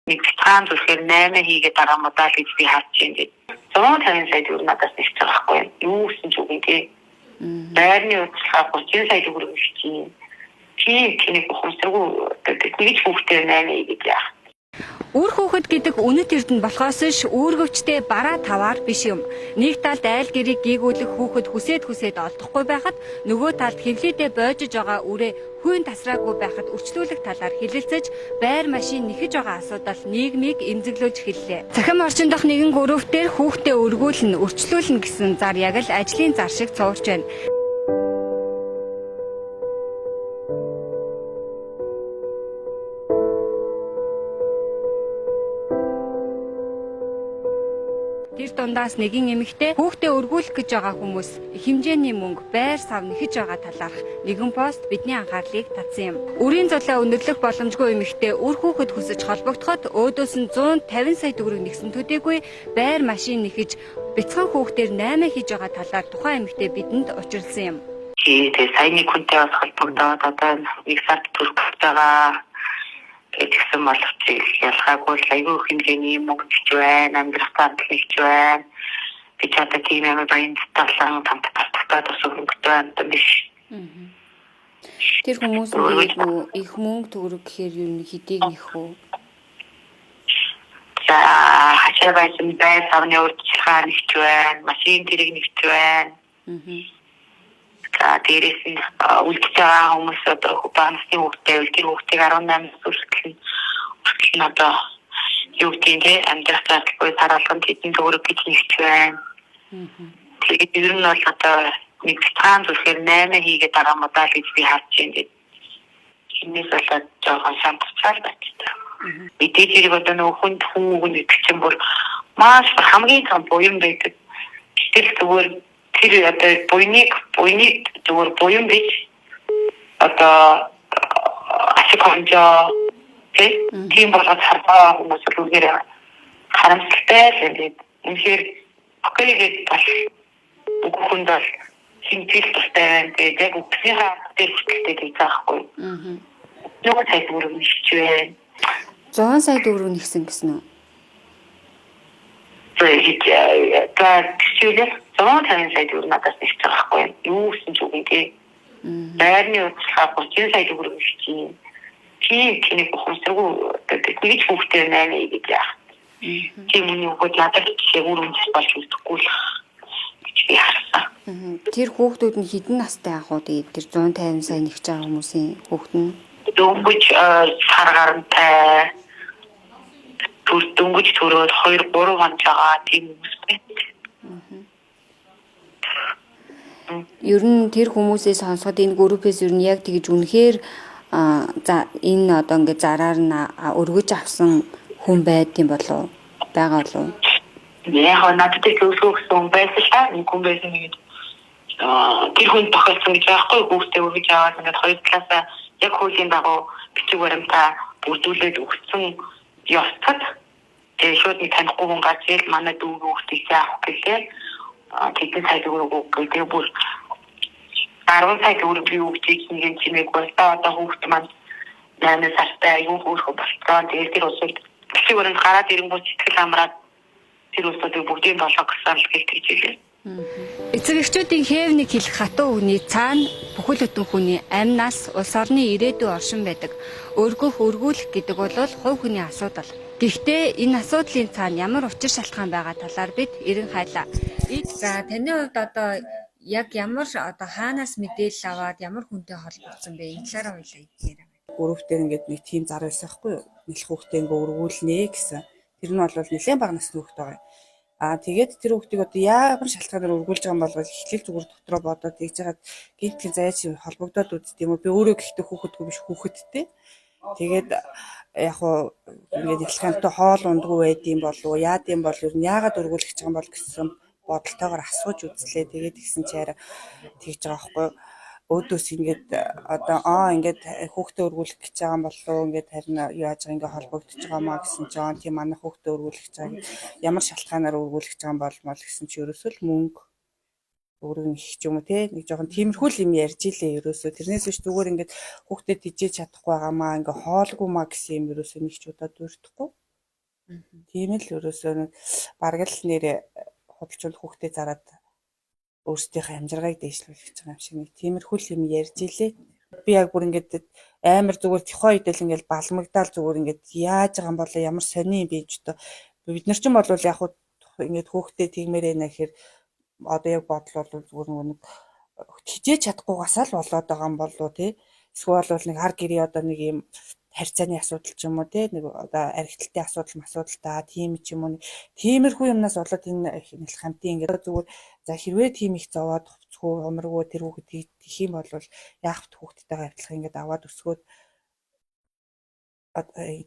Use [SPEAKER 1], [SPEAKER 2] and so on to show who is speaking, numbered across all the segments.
[SPEAKER 1] Нэг цаан зүрхээр 8 хийгээд байгаа юм даа л гэж би харж байна гэдэг. 150 сая төгрөг надаас нэгж байгаа байхгүй юу? Гэсэн ч үг юм тий. Байрны урьдчилгаа 30 сая төгрөг нэгж. Тийм тэнийг ухамсаргүй тэгж хүүхдээ 8 хийгээд яах.
[SPEAKER 2] Үр хүүхэд гэдэг үнэт эрдэнэ болохоос ш үүргэвчтэй бараа таваар биш юм. Нэг талд айл гэрийг гийгүүлэх хүүхэд хүсээд хүсээд олдохгүй байхад нөгөө талд хэвлийдээ бойжож байгаа үрээ хүүн тасраагүй байхад өрчлүүлэх талаар хэлэлцэж байр машин нэхэж байгаа асуудал нийгмийг эмзэглүүлж эхэллээ. Цахим орчин дахь нэгэн гөрөвтөр хүүхдээ өргүүлнэ, өрчлүүлнэ гэсэн зар яг л ажлын зар шиг цуурч байна. Тэр дундаас нэгэн эмэгтэй хүүхдээ өргүүлэх гэж байгаа хүмүүс хэмжээний мөнгө, байр сав нэхэж байгаа талаарх нэгэн пост бидний анхаарлыг татсан юм. Үрийн зулаа өндөрлөх боломжгүй эмэгтэй үр хүүхэд хүсэж холбогдоход өөдөөс нь 150 сая төгрөг нэгсэн төдийгүй байр машин нэхэж бяцхан хүүхдээр 8 хийж байгаа талаар тухайн эмэгтэй бидэнд учирлсан юм.
[SPEAKER 1] Тий, тэгээ сая нэг хүнтэй бас холбогдоод одоо нэг сард төрөх гэж байгаа тэгсэн боловч ялгаагүй л айгүй их хэмжээний мөнгө нэгж байна, амьдрах зардал нэгж байна. Би ч одоо тийм амар баян талан тамт татдаг бас хөнгөтэй байна биш.
[SPEAKER 3] Тэр хүмүүс ингээд нөгөө их мөнгө төгрөг гэхээр юу нэг хэдийг нэх үү?
[SPEAKER 1] За хашаа байсан байр савны урьдчилгаа нэгж байна, машин тэрэг нэгж байна. За дээрээс нь үлдэж байгаа хүмүүс одоо бага насны хүүхдээ тэр хүүхдийг 18 нас хүртэл нь одоо юу гэдэг нь те амьдрах зардалгүй сар болгонд хэдэн төгрөг гэж нэгж байна. Тэгээд ер нь бол одоо нэг цаан зүрхээр 8 хийгээд байгаа юм даа л гэж би харж байна гэдэг. Энэс болоод жоохон шантарчаал байна. Мэдээж хэрэг одоо нөгөө хүнд хүн өгнө гэдэг чинь бүр маш хамгийн том буян байдаг. Гэтэл зүгээр тэр одоо буйныг зүгээр буян биш одоо ашиг хонжоо тийм болгож харгаа хүмүүс л үнээр харамсалтай л юм гээд үнэхээр окей гэж бас бүх хүнд бол хинтэл тустай байна. Тэгээд яг үгсийнхаа дээр хүртэлтэй гэж заахгүй. Нөгөө сая төгрөг нэгч байна.
[SPEAKER 3] 100 сая төгрөг нэгсэн гэсэн үү?
[SPEAKER 1] За жишээлбэл 150 сая төгрөг надаас нэгж байгаа байхгүй юу? Гэсэн ч үг юм тий. Байрны урьдчилгаа 30 сая төгрөг нэгж. Тийм тэнийг ухамсаргүй тэгж хүүхдээ 8 гэж яах. Тийм үний өгөөд надад жишээ үр үндэс болж өгдөхгүй л гэж би харсан.
[SPEAKER 3] Тэр хүүхдүүд нь хэдэн настай ах уу? Тэгээд тэр 150 сая нэгж байгаа хүмүүсийн хүүхд нь
[SPEAKER 1] дөнгөж сар гарантай дөнгөж төрөөд 2 3 хоног байгаа тийм хүмүүс байна.
[SPEAKER 3] Ер нь тэр хүмүүсээ сонсоход энэ группээс ер нь яг тэгж үнэхээр за энэ одоо ингээд зараар нь өргөж авсан хүн байдсан болов байгаа болов?
[SPEAKER 1] Яг надад их зөвлөгөө өгсөн хүн байсан л та. Нэг хүн байсан нэгэд тэр хүн тохиолдсон гэж байхгүй хүүхдээ өргөж аваад ингээд хоёр талаасаа яг хуулийн дагуу бичиг баримтаа бүрдүүлээд өгсөн ёсцод тэгээ шууд нэг танихгүй хүн гарч ирэл манай дүүгийн хүүхдийг авах гэлээ. Тэдэн сая төгрөг өг тэгээ бүр 10 сая төгрөг би өгчийг нэг чимээг бол та одоо хүүхд маань 8 сартай айгүй хөөрхөн болцсон. Тэгээд тэр улсад бичиг баримт гараад ирэнгүүт сэтгэл амраад тэр улсуудыг бүгдийг болоо гэсэн л гэж тэгж хэлээ.
[SPEAKER 2] Эцэг эхчүүдийн хэв нэг хэлэх хатуу үгний цаана бүхэл бүтэн хүний амь нас, улс орны ирээдүй оршин байдаг. Өргөх, өргүүлэх гэдэг бол хувь хүний асуудал. Гэхдээ энэ асуудлын цаана ямар учир шалтгаан байгаа талаар бид эрен хайлаа. За таны хувьд одоо яг ямар одоо хаанаас мэдээлэл аваад ямар хүнтэй холбогдсон бэ? Энэ талаараа хоёлаа яриа.
[SPEAKER 4] Групп дээр ингээд нэг тийм зар байсан байхгүй юу? Нэлэх хүүхдээ ингээд өргүүлнэ гэсэн. Тэр нь бол нэлээд бага насны хүүхэд байгаа юм. Аа тэгээд тэр хүүхдийг одоо ямар шалтгаанаар өргүүлж байгаа юм бол эхлэл зүгээр дотроо бодоод тэгж яагаад гинтхэн заяач холбогдоод үздэг юм уу? Би өөрөө гэхдээ хүүхэдгүй биш хүүхэдтэй. Тэгээд яг уу ингээд ялхаантай хоол ундгүй байдсан болов уу? Яад юм бол ер нь яагаад өргүүлэх гэж байгаа юм бол гэсэн бодолтойгоор асууж үзлээ. Тэгээд тэгсэн чи арай тэгж байгаа байхгүй юу? Өөдөөс ингээд одоо ингээд хүүхдээ өргүүлэх гэж байгаа юм болов уу? Ингээд харин яаж байгаа ингээд холбогдож байгаа маа гэсэн чи тийм манай хүүхдээ өргүүлэх гэж байгаа. Ямар шалтгаанаар өргүүлэх гэж байгаа юм бол гэсэн чи ерөөсөө л мөнгө өөрөг нь их ч юм уу те нэг жоохон тиймэрхүү л юм ярьж илээ ерөөсөө. Тэрнээс биш зүгээр ингээд хүүхдээ тижээж чадахгүй байгаа маа ингээд хоолгүй маа гэсэн юм ерөөсөө нэг ч удаа дурдахгүй. Тийм л ерөөсөө нэг бараг л нэрээ худалчул хүүхдээ зараад өөрсдийнхээ амжиргааг дээшлүүлэх гэж байгаа юм шиг нэг тиймэрхүү л юм ярьж илээ. Би яг бүр ингээд амар зүгээр тухайн үед л ингээд балмагдаал зүгээр ингээд яаж байгаа юм болоо ямар сони юм бэ гэж одоо бид нар ч юм бол яг хуу ингээд хүүхдээ тэгмээрээ нэ гэхээр одоо яг бодол бол зүгээр нөгөө нэг хичээж чадахгүйгасаа л болоод байгаа юм болов тий. Эсвэл бол нэг хар гэрээ одоо нэг юм харьцааны асуудал ч юм уу тий нэг одоо архиталтын асуудал асуудал та тийм ч юм уу нэг тиймэрхүү юмнаас болоод энэ нэлэх хамтын ингээд зүгээр за хэрвээ тийм их зовоод хувцгүй хумаргүй тэр хүүхэд тийх юм бол яах вэ хүүхдтэйгээ автлах ингээд аваад өсгөөд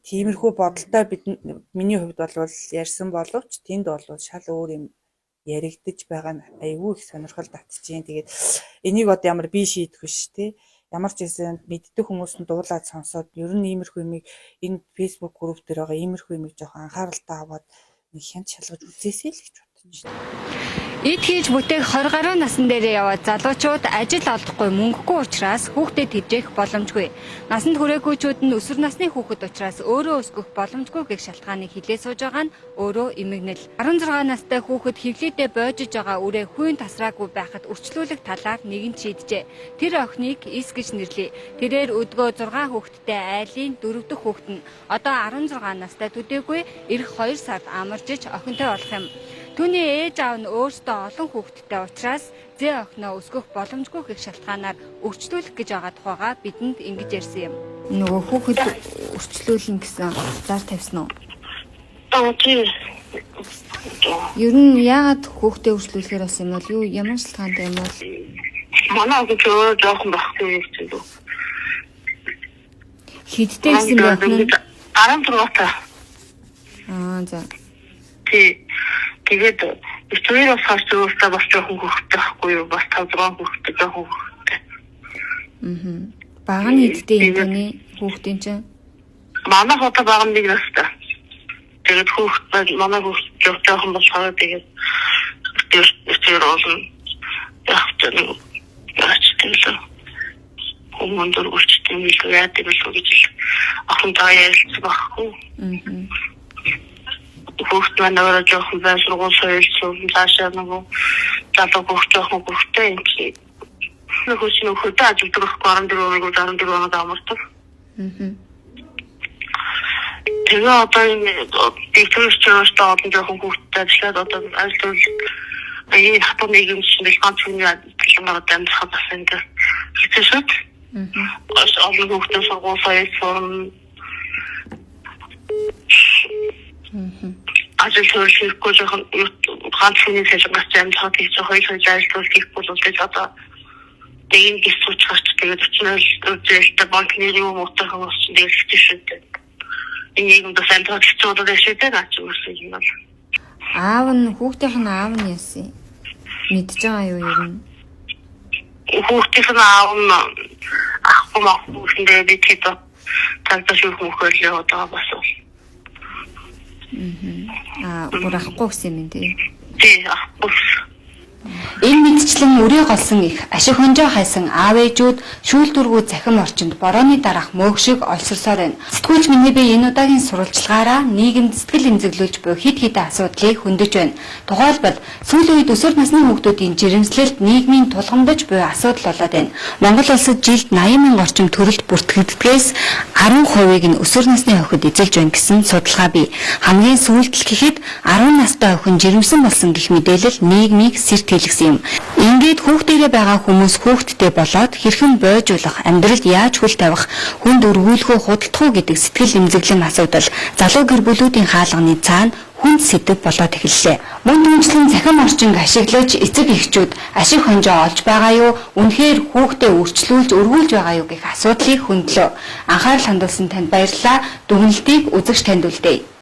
[SPEAKER 4] тиймэрхүү бодолтой бид миний хувьд бол ярьсан боловч тэнд бол шал өөр юм яригдаж байгаа нь айгүй их сонирхол татчихээн. Тэгээд энийг одоо ямар би шийдэх биш тий. Ямар ч байсан мэддэг хүмүүс нь дуулаад сонсоод ер нь иймэрхүү юмыг энэ Facebook group дээр байгаа иймэрхүү юмыг жоохон анхааралтай аваад нэг хянд шалгаж үзээсэй л гэж бодож байна.
[SPEAKER 2] Эд хийж бүтээх 20 гаруй насан дээрээ яваад залуучууд ажил олдохгүй мөнгөгүй учраас хүүхдэд тэжээх боломжгүй. Насанд хүрээгүйчүүд нь өсвөр насны хүүхэд учраас өөрөө өсгөх боломжгүй гэх шалтгааныг хилээ сууж байгаа нь өөрөө эмгэнэл. 16 настай хүүхэд хөвлөдөө бойжиж байгаа үрээ хүйн тасраагүй байхад үрчлүүлэх талаар нэгэн шийджээ. Тэр охиныг Ис гэж нэрлэе. Тэрээр өдгөө 6 хүүхэдтэй айлын 4 дахь хүүхэд нь одоо 16 настай төдийгүй эх 2 сард амаржиж охинтой болох юм. Түүний ээж аав нь өөрсдөө олон хүүхэдтэй учраас зээ охиноо өсгөх боломжгүй гэх шалтгаанаар өрчлүүлэх гэж байгаа тухайгаа бидэнд ингэж ярьсан юм.
[SPEAKER 3] Нөгөө хүүхэд өрчлүүлнэ гэсэн зар тавьсан уу?
[SPEAKER 1] Аа тий.
[SPEAKER 3] Ер нь яагаад хүүхдээ өрчлүүлэхээр болсон юм бол юу ямар шалтгаантай юм бол?
[SPEAKER 1] Манай охин ч өөрөө жоохон байхгүй юм чинь дүү.
[SPEAKER 3] Хэдтэй гэсэн бэ охин нь?
[SPEAKER 1] 16 та.
[SPEAKER 3] Аа за.
[SPEAKER 1] Тий. Тэгээд хоёр болохоор ч өөртөө бас жоохон хүүхэдтэй байхгүй юу? Бас 5 6 хүүхэдтэй жоохон хүүхэдтэй.
[SPEAKER 3] Аа. Бага нь хэдтэй юм таны хүүхдийн чинь?
[SPEAKER 1] Манай одоо бага нь нэг настай. Тэгээд хүүхэд манай хүүхэд жоохон болохоор тэгээд тэр олон яг тэр яач тийм хүмүүс дөрвөлчтэй юм илүү яа тийм л гэж охинтойгоо ярилцсан байхгүй.
[SPEAKER 3] Аа.
[SPEAKER 1] Хүүхд маань өөрөө жоохон бай сургууль соёлсон цаашаа нөгөө залуу хүүхд жоохон хүүхдтэй юм чи. Нөгөө чинь хөдөө ажилтдаг байхгүй 14 оног 14 оног амардаг.
[SPEAKER 3] Аа.
[SPEAKER 1] Тэгээ одоо энэ дикторч өөртөө олон жоохон хүүхдтэй ажиллаад одоо ажил энэ хатуу нийгэм чинь бил ганц хүний ажиллагаар амьдрах бас энэ хэцүү шүү дээ.
[SPEAKER 3] Аа.
[SPEAKER 1] Олон хүүхдтэй сургууль соёлсон ажил хөрөл хийхгүй жоохон ганц хүний цалингаас амьдрах гэж хоёр хоёр ажил хийхгүй бол гэж одоо энэ гис сууч гарч тэгээд өчнөл үзээлтэй банкны юм уутах хүмүүс чинь тэгээд хэцүү шүү дээ. Энэ нийгэмд бас амьдрах хэцүү болоод шүү дээ наа чи бас юм бол.
[SPEAKER 3] Аав нь хүүхдийнх нь аав нь яасан юм? Мэдж байгаа юу ер нь?
[SPEAKER 1] Хүүхдийнх нь аав нь ахгүй махгүй гэсэндээ би тэд цагдаа шүүх мөхөөлөө одоо бас.
[SPEAKER 3] Аа бүр ахгүй гэсэн юм тий.
[SPEAKER 1] Тий ахгүй.
[SPEAKER 2] Энэ мэдчлэн үрээ голсон их ашиг хонжоо хайсан аав ээжүүд шүүлтүргүй цахим орчинд борооны дараах мөг шиг олсорсоор байна. Сэтгүүлч миний би энэ удаагийн сурвалжлагаараа нийгэмд сэтгэл эмзэглүүлж буй хэд хэдэн асуудлыг хөндөж байна. Тухайлбал сүүлийн үед өсвөр насны хүүхдүүдийн жирэмслэлт нийгмийн тулгамдаж буй асуудал болоод байна. Монгол улсад жилд 80 мянга орчим төрөлт бүртгэгддгээс 10%-ийг нь өсвөр насны охид эзэлж байна гэсэн судалгаа бий. Хамгийн сүүлд л гэхэд 10 настай охин жирэмсэн болсон гэх мэдээлэл нийгмийг сэрт хэлгэсэн юм. Ингээд хүүхдээрээ байгаа хүмүүс хүүхдтэй болоод хэрхэн бойжуулах, амьдралд яаж хөл тавих, хүнд өргүүлэх үү, худалдах уу гэдэг сэтгэл эмзэглэн асуудал залуу гэр бүлүүдийн хаалганы цаана хүнд сэдэв болоод эхэллээ. Мөн түншлэн цахим орчинг ашиглаж эцэг эхчүүд ашиг хонжоо олж байгаа юу? Үнэхээр хүүхдээ өөрчлүүлж өргүүлж байгаа юу гэх асуудлыг хөндлөө. Анхаарал хандуулсан танд баярлалаа. Дүгнэлтийг үзэгч танд үлдээе.